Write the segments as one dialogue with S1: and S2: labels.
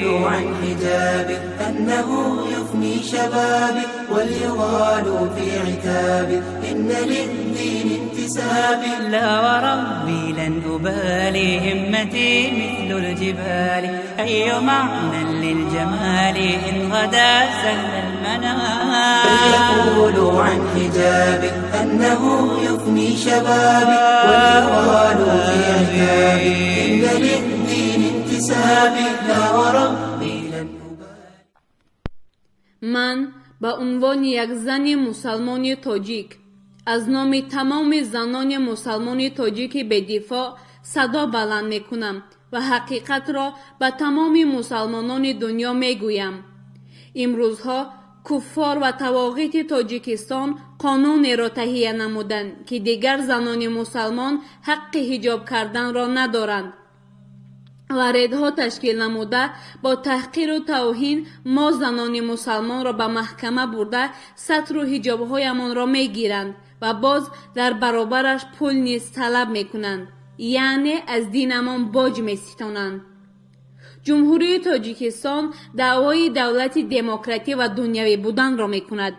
S1: فليقولوا عن حجابي أنه يفني شبابي، وليغالوا في عتابي إن للدين انتسابي.
S2: لا وربي لن أبالي، همتي مثل الجبال، أي معنى للجمال إن غدا سهل المنال.
S1: فليقولوا عن حجابي أنه يفني شبابي، وليغالوا في عتابي إن للدين انتسابي. لا وربي لن أبالي.
S3: Ман ба унвони як зани мусалмони тоҷик аз номи тамоми занони мусалмони тоҷики бедифоъ садо баланд мекунам ва ҳақиқатро ба тамоми мусалмонони дунё мегӯям. Имрӯзҳо куффор ва тавоғити Тоҷикистон қонунеро таҳия намуданд, ки дигар занони мусалмон ҳаққи ҳиҷоб карданро надоранд ва редҳо ташкил намуда, бо таҳқиру тавҳин мо занони мусалмонро ба маҳкама бурда, сатру ҳиҷобҳоямонро мегиранд ва боз дар баробараш пул низ талаб мекунанд, яъне аз динамон боҷ меситонанд. Ҷумҳурии Тоҷикистон даъвои давлати демократӣ ва дунявӣ буданро мекунад,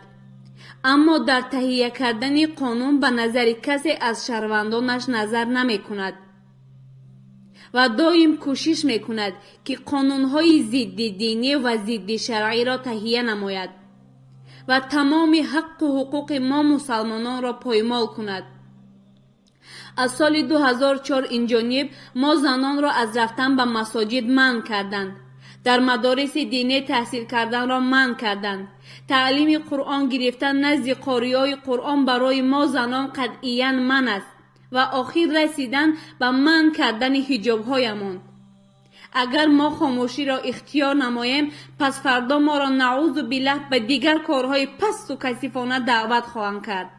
S3: аммо дар таҳия кардани қонун ба назари касе аз шаҳрвандонаш назар намекунад ва доим кӯшиш мекунад, ки қонунҳои зидди динӣ ва зидди шаръиро таҳия намояд ва тамоми ҳаққу ҳуқуқи мо мусалмононро поймол кунад. Аз соли 2004 инҷониб мо занонро аз рафтан ба масоҷид манъ карданд, дар мадориси динӣ таҳсил карданро манъ карданд. Таълими Қуръон гирифтан назди қориёи Қуръон барои мо занон қатъиян манъ аст ва охир расидан ба манъ кардани ҳиҷобҳоямон. Агар мо хомӯширо ихтиёр намоем, пас фардо моро, наъузу биллаҳ, ба дигар корҳои пасту касифона даъват хоҳанд кард.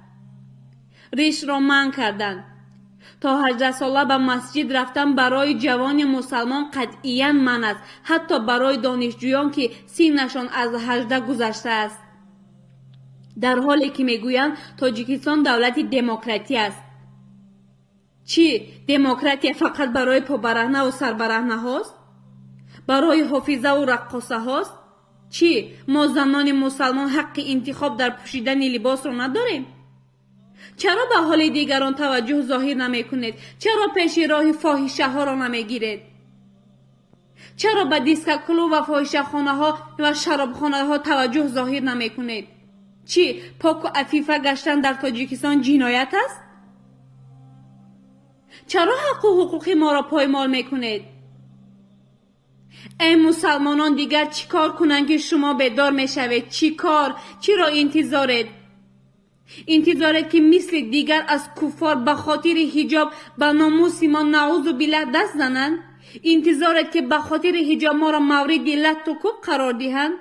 S3: Ришро манъ карданд. То 18сола ба масҷид рафтан барои ҷавони мусалмон қатъиян манъ аст, ҳатто барои донишҷӯён, ки синнашон аз 18 гузаштааст, дар ҳоле ки мегӯянд, Тоҷикистон давлати демократӣ аст. Чӣ, демократия фақат барои побараҳнаву сарбараҳнаҳост, барои ҳофизаву раққосаҳост? Чӣ, мо занони мусалмон ҳаққи интихоб дар пӯшидани либосро надорем? Чаро ба ҳоли дигарон таваҷҷӯҳ зоҳир намекунед? Чаро пеши роҳи фоҳишаҳоро намегиред? Чаро ба дискоклуб ва фоҳишахонаҳо ва шаробхонаҳо таваҷҷӯҳ зоҳир намекунед? Чӣ, поку афифа гаштан дар Тоҷикистон ҷиноят аст? Чаро ҳаққу ҳуқуқи моро поймол мекунед? Эй мусалмонон, дигар чӣ кор кунанд, ки шумо бедор мешавед? Чӣ кор? Чиро интизоред? Интизоред, ки мисли дигар аз куффор ба хотири ҳиҷоб ба номуси мо, наъузу биллаҳ, даст зананд? Интизоред, ки ба хотири ҳиҷоб моро мавриди латту кӯб қарор диҳанд?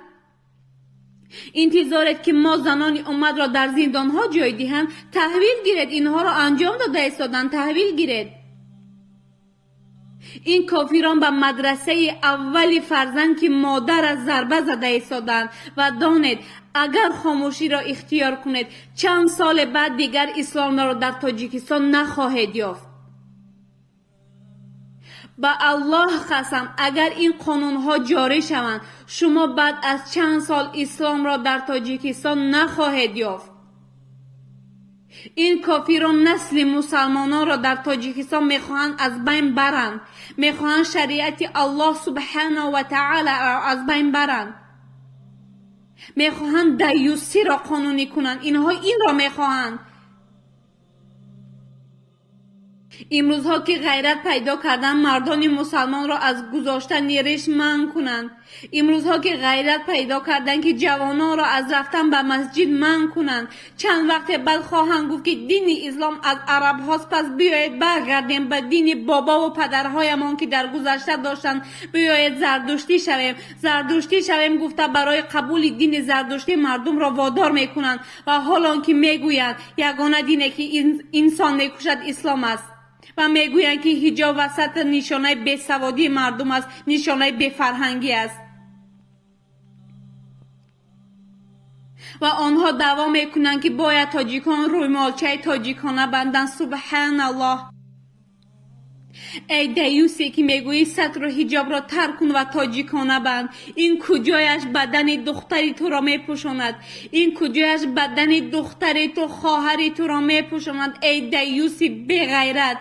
S3: Интизоред, ки мо занони умматро дар зиндонҳо ҷой диҳанд? Таҳвил гиред, инҳоро анҷом дода истоданд, таҳвил гиред. Ин кофирон ба мадрасаи аввали фарзанд, ки модар аз зарба зада истоданд. Ва донед, агар хомӯширо ихтиёр кунед, чанд соли баъд дигар исломро дар Тоҷикистон нахоҳед ёфт. Ба Аллоҳ қасам, агар ин қонунҳо ҷорӣ шаванд, шумо баъд аз чанд сол исломро дар Тоҷикистон нахоҳед ёфт. Ин кофирон насли мусалмононро дар Тоҷикистон мехоҳанд аз байн баранд, мехоҳанд шариати Аллоҳ субҳанаҳу ва таоларо аз байн баранд, мехоҳанд даюсиро қонунӣ кунанд. Инҳо инро мехоҳанд. Имрӯзҳо ки ғайрат пайдо кардан, мардони мусалмонро аз гузоштани риш манъ кунанд. Имрӯзҳо ки ғайрат пайдо кардан, ки ҷавононро аз рафтан ба масҷид манъ кунанд, чанд вақте баъд хоҳанд гуфт, ки дини ислом аз арабҳост, пас биёед баргардем ба дини бобову падарҳоямон, ки дар гузашта доштанд, биёед зардуштӣ шавем, зардуштӣ шавем, гуфта барои қабули дини зардуштӣ мардумро водор мекунанд. Ва ҳолон ки мегӯянд, ягона дине ки инсон мекушад, ислом аст, ва мегӯянд, ки ҳиҷоб ва сатр нишонаи бесаводии мардум аст, нишонаи бефарҳангӣ аст. Ва онҳо даъво мекунанд, ки бояд тоҷикон рӯймолчаи тоҷикона банданд. Субҳаналлоҳ! Эй даюсе, ки мегӯӣ сатру ҳиҷобро тарк кун ва тоҷикона банд, ин куҷояш бадани духтари туро мепӯшонад? Ин куҷояш бадани духтари ту, хоҳари туро мепӯшонад? Эй даюси беғайрат,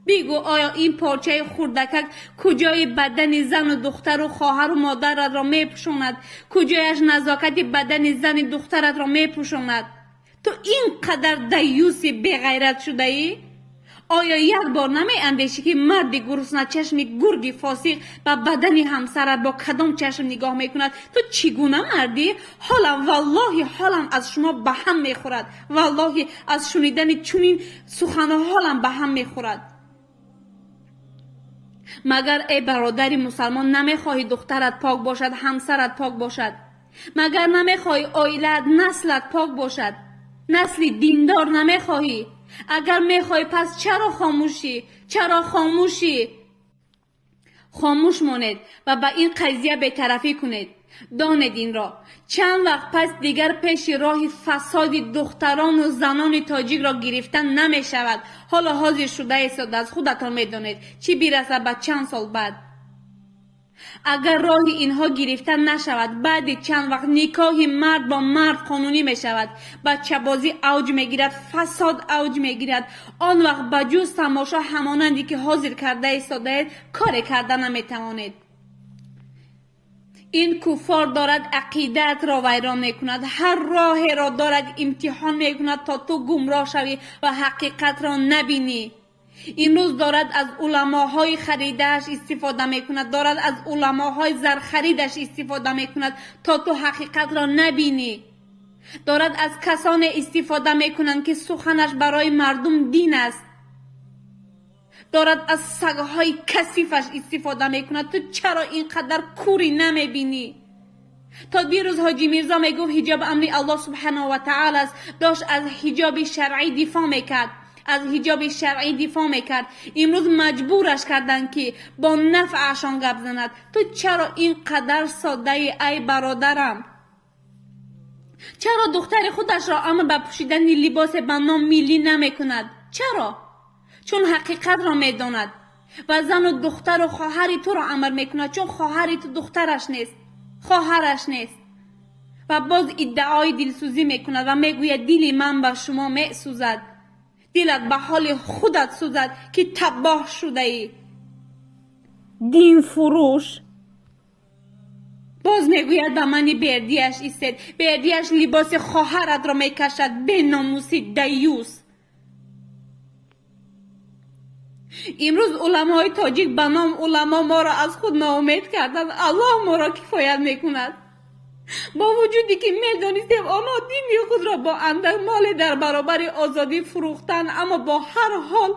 S3: бигӯ, оё ин порчаи хурдакак куҷои бадани зану духтару хоҳару модаратро мепӯшонад? Куҷояш назокати бадани зани духтаратро мепӯшонад? Ту ин қадар даюси беғайрат шудаӣ? Оё як бор намеандешӣ, ки марди гурусначашми гурги фосиқ ба бадани ҳамсарат бо кадом чашм нигоҳ мекунад? Ту чӣ гуна мардӣ? Ҳолам, валлоҳи, ҳолам аз шумо ба ҳам мехӯрад. Валлоҳи, аз шунидани чунин суханҳо ҳолам ба ҳам мехӯрад. Магар, эй бародари мусалмон, намехоҳӣ духтарат пок бошад, ҳамсарат пок бошад? Магар намехоҳӣ оилаат, наслат пок бошад? Насли диндор намехоҳӣ? Агар мехоҳӣ, пас чаро хомӯшӣ? Чаро хомӯшӣ? Хомӯш монед ва ба ин қазия бетарафӣ кунед. Донед инро, чанд вақт пас дигар пеши роҳи фасоди духтарону занони тоҷикро гирифтан намешавад. Ҳоло ҳозир шуда истодааст, худатон медонед, чӣ бирасад ба чанд сол баъд. Агар роҳи инҳо гирифта нашавад, баъди чанд вақт никоҳи мард бо мард қонунӣ мешавад, бачабозӣ авҷ мегирад, фасод авҷ мегирад. Он вақт ба ҷуз тамошо, ҳамонанде ки ҳозир карда истодаед, коре карда наметавонед. Ин куффор дорад ақидаатро вайрон мекунад, ҳар роҳеро дорад имтиҳон мекунад, то ту гумроҳ шавӣ ва ҳақиқатро набинӣ. Имрӯз дорад аз уламоҳои харидааш истифода мекунад, дорад аз уламоҳои зархаридаш истифода мекунад, то ту ҳақиқатро набинӣ. Дорад аз касоне истифода мекунанд, ки суханаш барои мардум дин аст. Дорад аз сагҳои касифаш истифода мекунад. Ту чаро ин қадар курӣ, намебинӣ? То дирӯз Ҳоҷи Мирзо мегуфт, ҳиҷоб амри Аллоҳ субҳанаҳу ва таъала аст. Дошт аз ҳиҷоби шаръӣ дифоъ мекард, аз ҳиҷоби шаръӣ дифоъ мекард. Имрӯз маҷбураш карданд, ки бо нафъашон гап занад. Ту чаро ин қадар соддаӣ, ай бародарам? Чаро духтари худашро амр ба пӯшидани либосе ба ном миллӣ намекунад? Чаро? Чун ҳақиқатро медонад. Ва зану духтару хоҳари туро амр мекунад, чун хоҳари ту духтараш нест, хоҳараш нест. Ва боз иддаои дилсӯзӣ мекунад ва мегӯяд, дили ман ба шумо месӯзад. Дилат ба ҳоли худат сӯзад, ки табоҳ шудаӣ, динфурӯш. Боз мегӯяд, ба мани Бердияш истед. Бердияш либоси хоҳаратро мекашад, беномуси даюс. Имрӯз уламои тоҷик ба ном уламо моро аз худ ноумед карданд. Аллоҳ моро кифоят мекунад. Бо вуҷуде ки медонистем, онҳо дини худро бо андак моле дар баробари озодӣ фурӯхтанд, аммо бо ҳар ҳол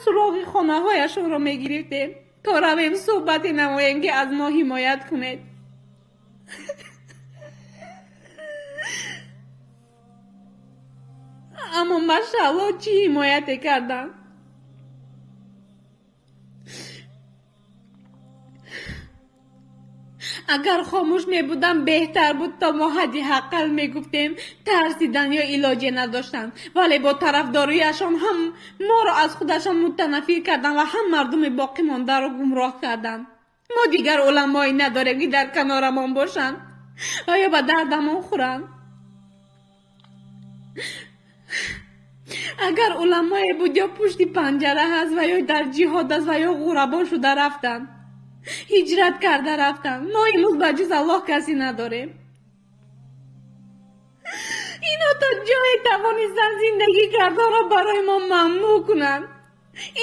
S3: суроғи хонаҳояшонро мегирифтем, то равем суҳбате намоем, ки аз мо ҳимоят кунед. Аммо, машаалло, чӣ ҳимояте карданд! Агар хомӯш мебудам, беҳтар буд, то мо ҳадди ақал мегуфтем, тарсидан ё илоҷе надоштанд. Вале бо тарафдориашон ҳам моро аз худашон мутанаффир карданд ва ҳам мардуми боқӣ мондаро гумроҳ карданд. Мо дигар уламое надорем, ки дар канорамон бошанд ва ё ба дардамон хӯранд. Агар уламое буд, ё пушти панҷара ҳаст, ва ё дар ҷиҳод аст, ва ё ғурабо шуда рафтанд, ҳиҷрат карда рафтанд. Мо имрӯз ба ҷуз Аллоҳ касе надорем. Ино то ҷое тавонистанд зиндагӣ карданро барои мо мамнӯъ кунанд.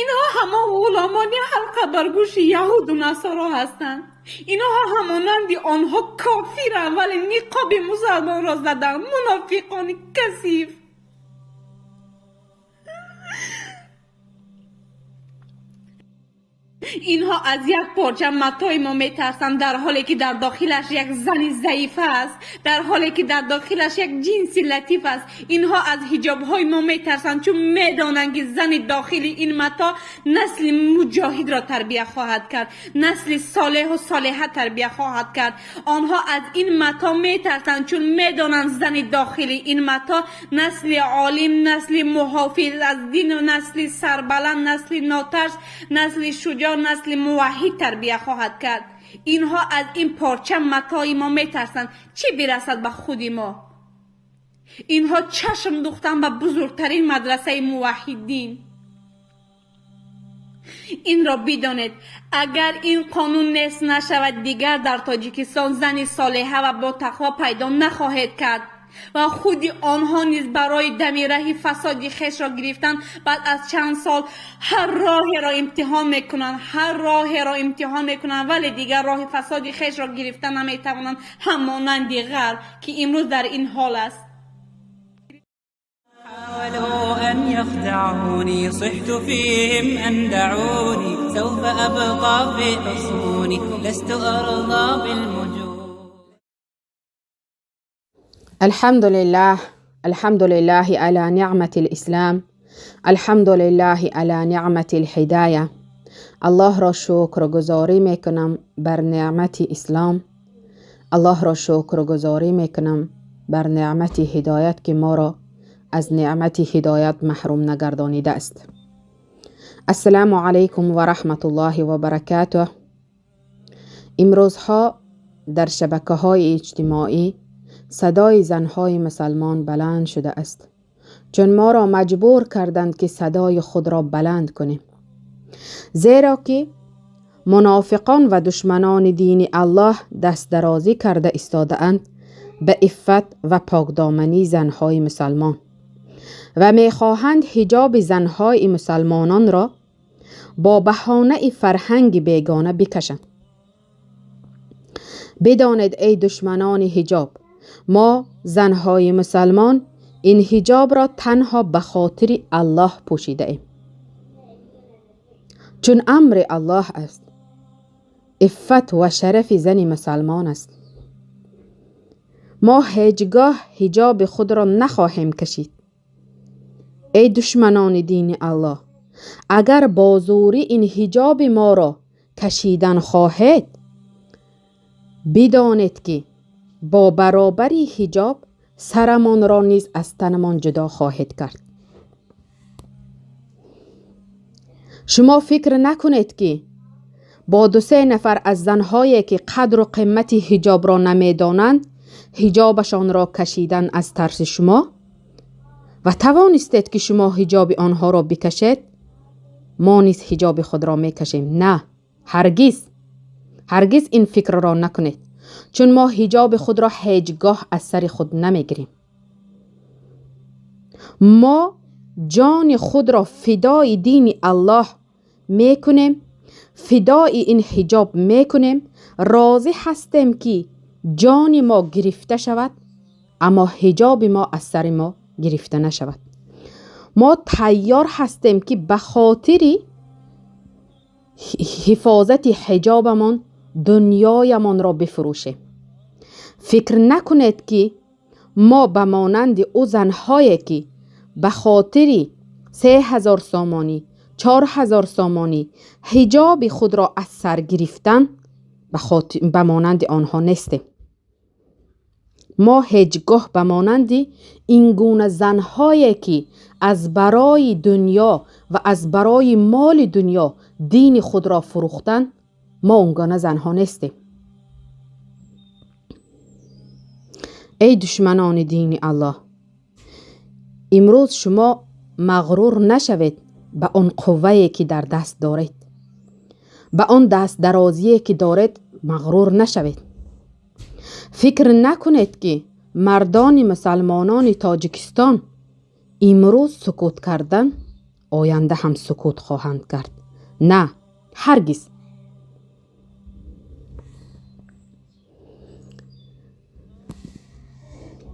S3: Инҳо ҳамон ғуломони ҳалқа бар гӯши яҳуду насоро ҳастанд. Инҳо ҳамонанди онҳо кофиранд, вале ниқоби мусалмонро заданд. Мунофиқони касиф. Инҳо аз як порча матои мо метарсанд, дар ҳоле ки дар дохилаш як зани заифа аст, дар ҳоле ки дар дохилаш як ҷинси латиф аст. Инҳо аз ҳиҷобҳои мо метарсанд, чун медонанд, ки зани дохили ин мато насли муҷоҳидро тарбия хоҳад кард, насли солеҳу солеҳа тарбия хоҳад кард. Онҳо аз ин мато метарсанд, чун медонанд зани дохили ин мато насли олим, насли муҳофиз аз дин, насли сарбаланд, насли нотарс, насли шуҷоъ, насли муваҳҳид тарбия хоҳад кард. Инҳо аз ин порча матои мо метарсанд, чӣ бирасад ба худи мо? Инҳо чашм духтан ба бузургтарин мадрасаи муваҳҳидин. Инро бидонед, агар ин қонун нест нашавад, дигар дар Тоҷикистон зани солеҳа ва ботақво пайдо нахоҳед кард. Ва худи онҳо низ барои дами раҳи фасоди хешро гирифтан баъд аз чанд сол ҳар роҳеро имтиҳон мекунанд, ҳар роҳеро имтиҳон мекунанд, вале дигар роҳи фасоди хешро гирифта наметавонанд, ҳамонанди ғарб ки имрӯз дар ин ҳол аст.
S2: حاولوا أن يخدعوني، صحت فيهم أن دعوني، سوف أبقى في حصوني، لست أرضى بالمجون.
S4: الحمد لله، الحمد لله على نعمة الإسلام، الحمد لله على نعمة الهداية. الله را شکرگزاری میکنم بر نعمت اسلام. الله را شکرگزاری میکنم بر نعمت هدایت که ما را از نعمت هدایت محروم نگردانیده است. السلام علیکم و رحمت الله و برکاته. امروزها در شبکه های اجتماعی صدای زنهای مسلمان بلند شده است، چون ما را مجبور کردند که صدای خود را بلند کنیم، زیرا که منافقان و دشمنان دین الله دست درازی کرده ایستاده اند به عفت و پاکدامنی زنهای مسلمان و میخواهند حجاب زنهای مسلمانان را با بهانه فرهنگ بیگانه بکشند. بدانید ای دشمنان حجاب، ما زنهای مسلمان این حجاب را تنها به خاطر الله پوشیده ایم، چون امر الله است. عفت و شرف زن مسلمان است. ما هیچگاه حجاب خود را نخواهیم کشید. ای دشمنان دین الله، اگر با زوری این حجاب ما را کشیدن خواهید، بدانید که با برابری حجاب سرمان را نیز از تنمان جدا خواهید کرد. شما فکر نکنید که با دو سه نفر از زنهایی که قدر و قیمت حجاب را نمیدانند حجابشان را کشیدن از ترس شما و توانستید که شما حجاب آنها را بکشید، ما نیز حجاب خود را میکشیم. نه، هرگز هرگز این فکر را نکنید، چون ما حجاب خود را هیچگاه از سر خود نمیگیریم. ما جان خود را فدای دین الله میکنیم، فدای این حجاب میکنیم. راضی هستیم که جان ما گرفته شود، اما حجاب ما از سر ما گرفته نشود. ما تیار هستیم که به خاطر حفاظت حجابمان دنیایمان را بفروشیم. فکر نکنید که ما به مانند او زنهایی که به خاطر 3000 سامانی 4000 سامانی حجاب خود را از سر گرفتن به مانند آنها نیستیم. ما هیچگاه به مانند این گونه زنهایی که از برای دنیا و از برای مال دنیا دین خود را فروختن، ما اون گونه زنها نیستیم. ای دشمنان دین الله، امروز شما مغرور نشوید به آن قوه‌ای که در دست دارید، به آن دست درازی که دارید مغرور نشوید. فکر نکنید که مردان مسلمانان تاجیکستان امروز سکوت کردن، آینده هم سکوت خواهند کرد. نه، هرگز.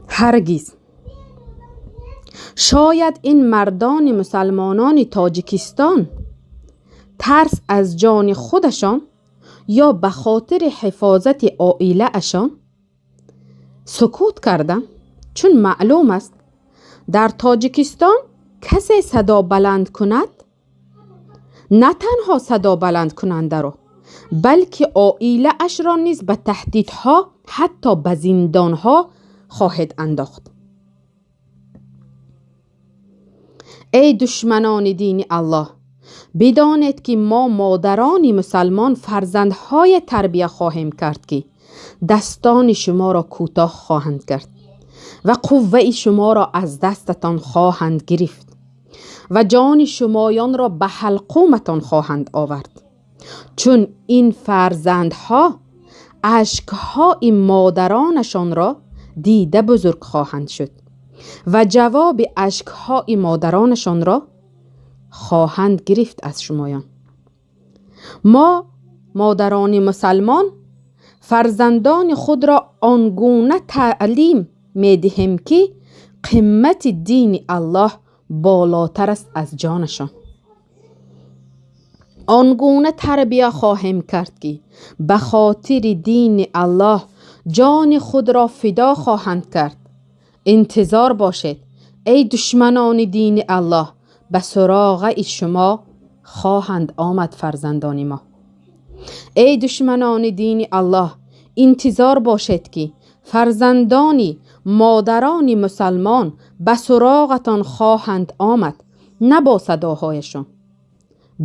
S4: هرگز. شاید این مردان مسلمانان تاجیکستان тарс аз ҷони худашон ё ба хотири ҳифозати оилаашон сукут карданд, чун маълум аст дар Тоҷикистон касе садо баланд кунад, на танҳо садо баландкунандаро, балки оилаашро низ ба таҳдидҳо, ҳатто ба зиндонҳо хоҳед андохт. Эй душманони дини Аллоҳ, бидонед ки мо модарони мусалмон фарзандҳое тарбия хоҳем кард, ки дастони шуморо кӯтоҳ хоҳанд кард ва қувваи шуморо аз дастатон хоҳанд гирифт ва ҷони шумоёнро ба ҳалқуматон хоҳанд овард. Чун ин фарзандҳо ашкҳои модаронашонро дида бузург хоҳанд шуд ва ҷавоби ашкҳои модаронашонро хоҳанд гирифт аз шумоён. Мо модарони мусалмон фарзандони худро он гуна таълим медиҳем, ки қимати дини Аллоҳ болотар аст аз ҷонашон. Он гуна тарбия хоҳем кард, ки ба хотири дини Аллоҳ ҷони худро фидо хоҳанд кард. Интизор бошед, эй душманони дини Аллоҳ, ба суроғаи шумо хоҳанд омад фарзандони мо. Эй душманони дини Аллоҳ, интизор бошед, ки фарзандони модарони мусалмон ба суроғатон хоҳанд омад, на бо садоҳояшон,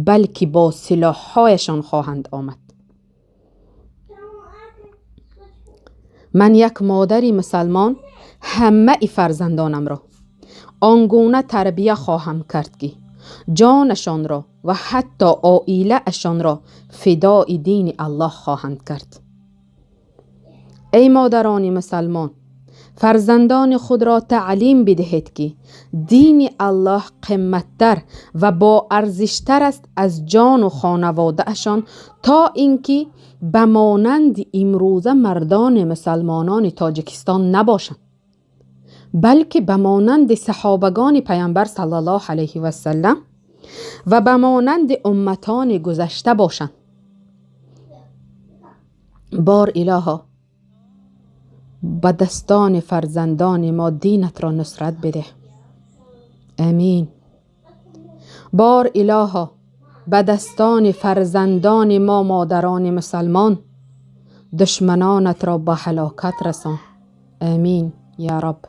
S4: балки бо силоҳҳояшон хоҳанд омад. Ман як модари мусалмон ҳамаи фарзандонамро он гуна тарбия хоҳам кард, ки ҷонашонро ва ҳатто оилаашонро фидои дини Аллоҳ хоҳанд кард. Эй модарони мусалмон, фарзандони худро таълим бидиҳед, ки дини Аллоҳ қиматтар ва боарзиштар аст аз ҷону хонаводаашон, то ин ки ба монанди имрӯза мардони мусалмонони Тоҷикистон набошанд, балки ба монанди саҳобагони Паямбар саллаллоҳу алайҳи васаллам ва ба монанди умматони гузашта бошанд. Бор илоҳо, ба дастони фарзандони мо динатро нусрат бидеҳ. Амин. Бор илоҳо, ба дастони фарзандони мо модарони мусалмон душманонатро ба ҳалокат расон. Амин я раб.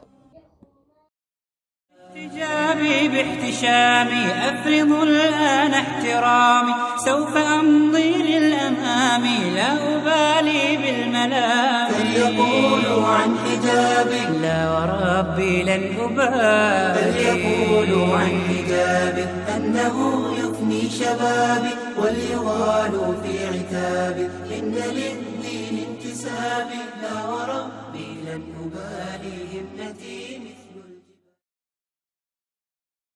S2: حجابي باحتشامي أفرض الآن احترامي، سوف أمضي للأمام لا أبالي بالملام.
S1: فليقولوا عن حجابي
S2: لا وربي لن أبالي،
S1: فليقولوا عن حجابي أنه يفني شبابي، وليغالوا في عتابي إن للدين انتسابي، لا وربي لن أبالي همتي.